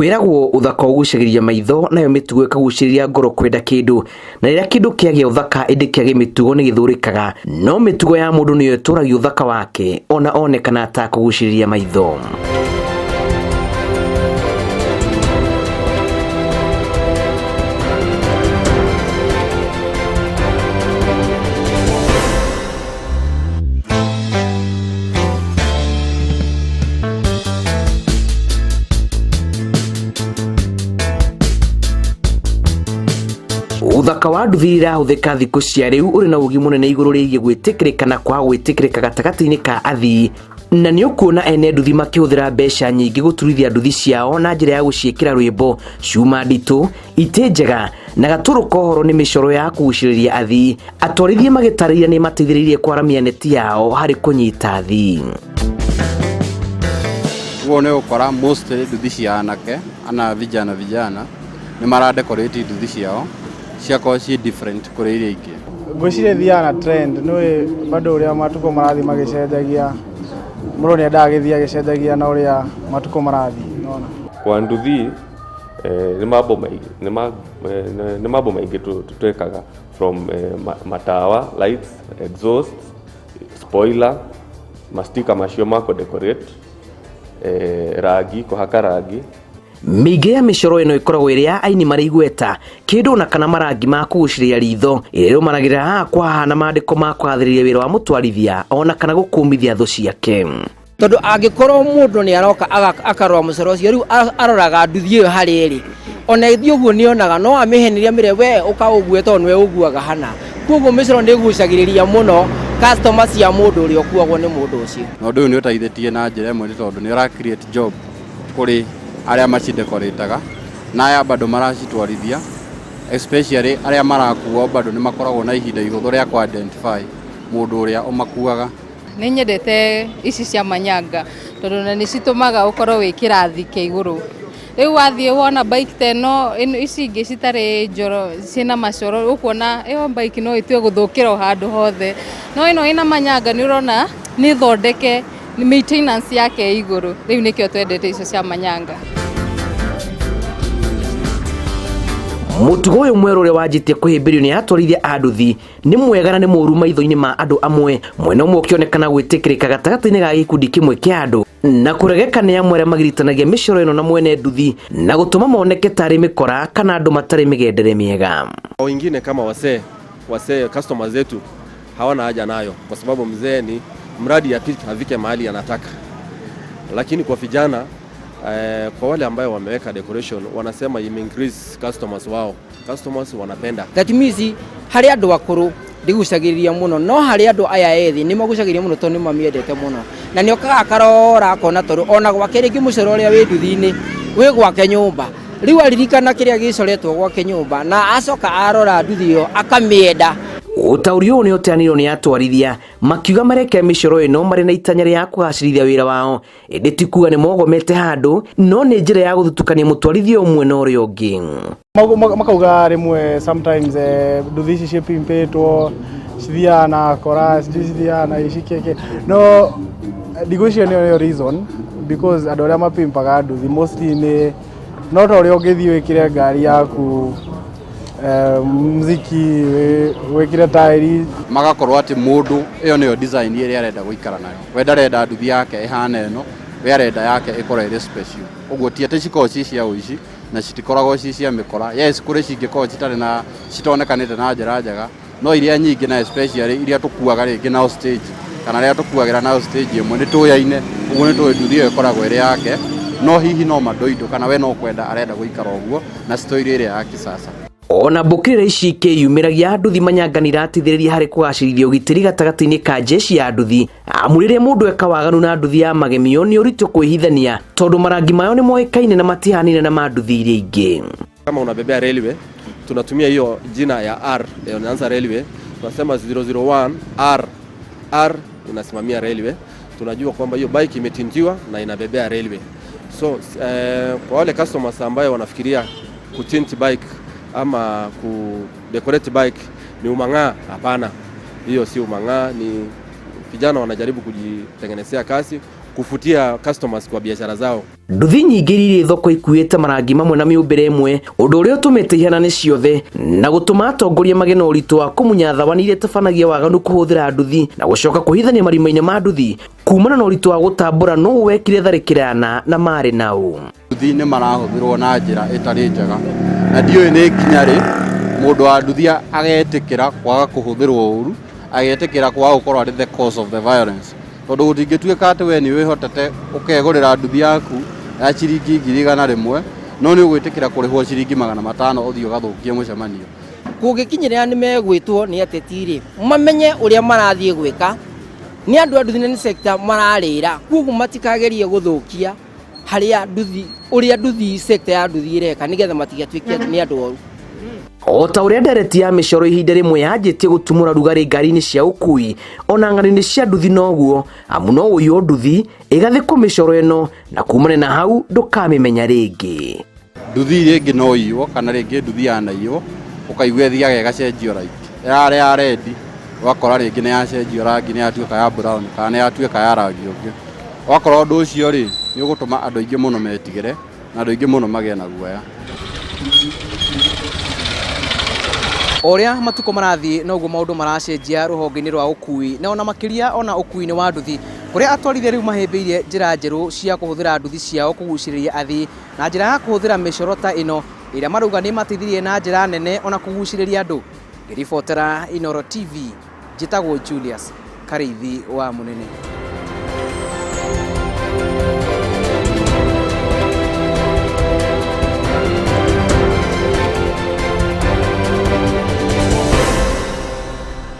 Kwĩragwo ũthaka ũgucagĩrĩria maitho, nayo mĩtugo ĩkagucĩrĩria ngoro kwenda kĩndũ. Na rĩrĩa kĩndũ kĩagĩa ũthaka ĩndĩ kĩage mĩtugo nĩ gĩthũrĩkaga, no mĩtugo ya mũndũ nĩyo ĩtũragia ũthaka wake ona onekana atakũgucĩrĩria maitho. Ũthaka wa nduthi irahũthĩka thikũ cia rĩu ũrĩ na ũgĩ mũnene igũrũ rĩgiĩ gwĩtĩkĩrĩka na kwaga gwĩtĩkĩrĩka gatagatĩ-inĩ ka athii, na nĩ ũkuona ene nduthi makĩhũthĩra mbeca nyingĩ gũturithia nduthi ciao na njĩra ya gũciĩkĩra rwĩmbo, cuma nditũ, itĩ njega na gatũrũ kohoro nĩ mĩcoro ya kũgucĩrĩria athii. Atwarithia magĩtarĩria nĩ mateithĩrĩirie kwaramia neti yao harĩ kũnyita athii. Ũguo nĩ ũgũkora mostly nduthi cia anake ana vijana vijana nĩ mara decorate nduthi ciao ciakorwo ciĩ different kũrĩ iria ingĩ. Ngwĩciria ĩthiaga na trend, nĩũĩ bado ũrĩa matukũ marathiĩ magĩcenjagia, mũndũ nĩ endaga agĩthiĩ agĩcenjagia na ũrĩa matukũ marathiĩ, nĩwona. Kwa nduthi nĩ mambo maingĩ nĩ mambo maingĩ twekaga from matawa, lights, exhaust, spoiler, mastika macio ma kũ decorate, rangi, kũhaka rangi. Mĩingĩ ya mĩcoro ĩno ĩkoragwo ĩrĩ ya aini marĩ igweta, kĩndũ ona kana marangi ma kũgucĩrĩria ritho, ĩrĩa ĩrũmanagĩrĩra haha kwa haha na mandĩko ma kũgathĩrĩria wĩra wa mũtwarithia ona kana gũkũmithia thũ ciake. Tondũ angĩkorwo mũndũ nĩ aroka akarora mũcoro ũcio, rĩu aroraga nduthi ĩyo harĩa ĩrĩ, ona ĩthiĩ ũguo nĩ onaga, no amĩhenerie amĩre we ũka ũgue tondũ nĩwe ũguaga hana. Koguo mĩcoro nĩ ĩgucagĩrĩria mũno customer cia mũndũ ũrĩa ũkuagwo nĩ mũndũ ũcio. Na ũndũ ũyũ nĩ ũteithĩtie na njĩra ĩmwe nĩ tondũ nĩ ũra create job kũrĩ arĩa macidekorĩtaga na aya bado maracitwarithia, especially arĩa marakuo bado nĩ makoragwo na ihinda ihũthũ rĩa kũ identify mũndũ ũrĩa ũmakuaga. Nĩ nyendete ici cia manyanga tondũ na nĩ citũmaga ũkorwo wĩ kĩrathi kĩa igũrũ. Rĩu wathiĩ wona bike ta ĩno, ici ingĩ citarĩ njoro ciĩna macoro ũkuona ĩyo bike no ĩtue gũthũkĩra o handũ hothe. No ĩno ĩna manyanga nĩ ũrona nĩ thondeke, maintenance yake ĩ igũrũ. Rĩu nĩkĩo twendete icio cia manyanga. Mũtugo ũyũ mwerũ ũrĩa wanjĩtie kũhĩmbĩrio nĩ atwarithia a nduthi nĩ mwega na nĩ mũũru maitho-inĩ ma andũ amwe, mwena ũmwe ũkĩonekana gwĩtĩkĩrĩka gatagatĩ-inĩ ga gĩkundi kĩmwe kĩa andũ na kũregeka nĩ amwe arĩa magiritanagia mĩcoro ĩno na mwene nduthi na gũtũma moneke tarĩ mĩkora kana andũ matarĩ mĩgendere mĩega. Wengine kama wasee wasee customers zetu hawana haja nayo kwa sababu mzee ni mradi afike mahali anataka, lakini kwa vijana kwa wale ambayo wameweka decoration wanasema ime increase customers wao, customers wanapenda. That means harĩ andũ akũrũ ndigucagĩrĩria mũno, no harĩ andũ aya ethĩ nĩ magucagĩrĩria mũno tondũ nĩ mamĩendete mũno, na nĩ okaga akarora akona tondũ ona gwake rĩngĩ mũcoro ũrĩa wĩ nduthi-inĩ wĩ gwake nyũmba, rĩu aririkana kĩrĩa gĩcoretwo gwake nyũmba na acoka arora nduthi ĩyo akamĩenda. Ũtaũri ũyũ nĩ ũteanĩirio nĩ atwarithia makiuga marekĩra mĩcoro ĩno marĩ na itanya rĩa kũgacĩrithia wĩra wao, ĩndĩ ti kuga nĩ mogomete handũ, no nĩ njĩra ya gũthutũkania mũtwarithia ũmwe na ũrĩa ũngĩ. Makauga rĩmwe sometimes nduthi ici cipimpĩtwo cithiaga na akora, sijui cithiaga na ici kĩkĩ, no ndigwĩciria nĩyo reason because andũ arĩa mapimpaga nduthi mostly nĩ no ta ũrĩa ũngĩthiĩ wĩkĩre ngari yaku mziki, wĩkĩre taĩri. Magakorwo atĩ mũndũ ĩyo nĩyo design ĩrĩa arenda gũikara nayo, we ndarenda nduthi yake ĩhane ĩno, we arenda yake ĩkorwo ĩrĩ special. Ũguo ti atĩ cikoragwo ci cia ũici na citikoragwo ci cia mĩkora. Yes, kũrĩ cingĩkorwo citarĩ na citonekanĩte na njĩra njega, no iria nyingĩ na especially iria tũkuaga rĩngĩ nao stage kana rĩrĩa tũkuagĩra nao stage ĩmwe nĩ tũyaine, ũguo nĩ tũĩ nduthi ĩyo ĩkoragwo ĩrĩ yake, no hihi no mandoindo kana we no kwenda arenda gũikara ũguo na style ĩrĩa ya kisasa. Ona mbũkĩrĩra ici ikĩyumĩragia, nduthi manyanga nĩ irateithĩrĩria harĩ kũgacĩrithia ũgitĩri gatagatĩ-inĩ ka jeshi ya nduthi, amu rĩrĩa mũndũ eka waganu na nduthi ya magemio nĩ ũritũ kwĩhithania tondũ marangi mayo nĩ moĩkaine na matihanine na ma nduthi iria ingĩ. Kama unabebea railway, tunatumia hiyo jina ya R, inaanza railway, tunasema 001 R, R inasimamia railway. Tunajua kwamba hiyo bike imetintiwa na inabebea railway. So kwa wale customers ambayo wanafikiria kutint bike ama kudecorate bike ni umang'aa, hapana. Hiyo si umang'aa, ni vijana wanajaribu kujitengenezea kazi Kuvutia customers kwa biashara zao. Nduthi nyingĩ iria irĩ thoko ikuĩte marangi mamwe na mĩũmbĩre ĩmwe, ũndũ ũrĩa ũtũmĩte ihanane ciothe na gũtũma atongoria magĩe na ũritũ wa kũmunya thawani iria itabanagia waganu kũhũthĩra nduthi na gũcoka kũhithania marima-inĩ ma nduthi kumana na ũritũ wa gũtambũra nũ wekire tharĩkĩra na marĩ nau. Nduthi nĩ marahũthĩrwo na njĩra ĩtarĩ njega, na ndiũĩ nĩ nginya rĩ mũndũ wa nduthi agetĩkĩra kwaga kũhũthĩrwo ũru, agetĩkĩra kwaga gũkorwo arĩ the cause of the violence, tondũ gũtingĩtuĩka atĩ we nĩ wĩhotete ũkegũrĩra nduthi yaku ya ciringi 100,000, no nĩ ũgwĩtĩkĩra kũrĩhwo ciringi 500 ũthiĩ ũgathũkie mũcemanio. Kũngĩkinyĩrĩra nĩ megwĩtwo nĩ ateti rĩ, mamenye ũrĩa marathiĩ gwĩka nĩ andũ a nduthi na nĩ sector mararĩra, koguo matikagerie gũthũkia harĩa nduthi, ũrĩa nduthi, sector ya nduthi ĩreka, nĩgetha matigatuĩke nĩ andũ oru. O ta ũrĩa ndereti ya mĩcoro ihinda rĩmwe yanjĩtie gũtumũra rugarĩ ngari-inĩ cia ũkui, ona ng'ano-inĩ cia nduthi noguo, amu no ũiywo nduthi ĩgathĩkwo mĩcoro ĩno na kumana na hau ndũkamĩmenya rĩngĩ. Nduthi rĩngĩ no iywo, kana rĩngĩ nduthi yanaiywo ũkaigua ĩthiaga ĩgacenjio rangi, ĩrarĩ ya red, ũgakora rĩngĩ nĩ yacenjio rangi, nĩ yatuĩka ya brown kana nĩ yatuĩka ya rangi ũngĩ. Ũgakora ũndũ ũcio rĩ nĩ ũgũtũma andũ aingĩ mũno metigĩre na andũ aingĩ mũno magĩe na guoya. O ũrĩa matukũ marathiĩ noguo maũndũ maracenjia rũhonge-inĩ rwa ũkui, na ona makĩria ona ũkui-inĩ wa nduthi, kũrĩa atwarithia rĩu mahĩmbĩirie njĩra njerũ cia kũhũthĩra nduthi ciao kũgucĩrĩria athii na njĩra ya kũhũthĩra mĩcoro ta ĩno ĩrĩa marauga nĩ ĩmateithirie na njĩra nene ona kũgucĩrĩria andũ. Ngĩribotera Inooro TV, njĩtagwo Julius Karĩithi wa Mũnene.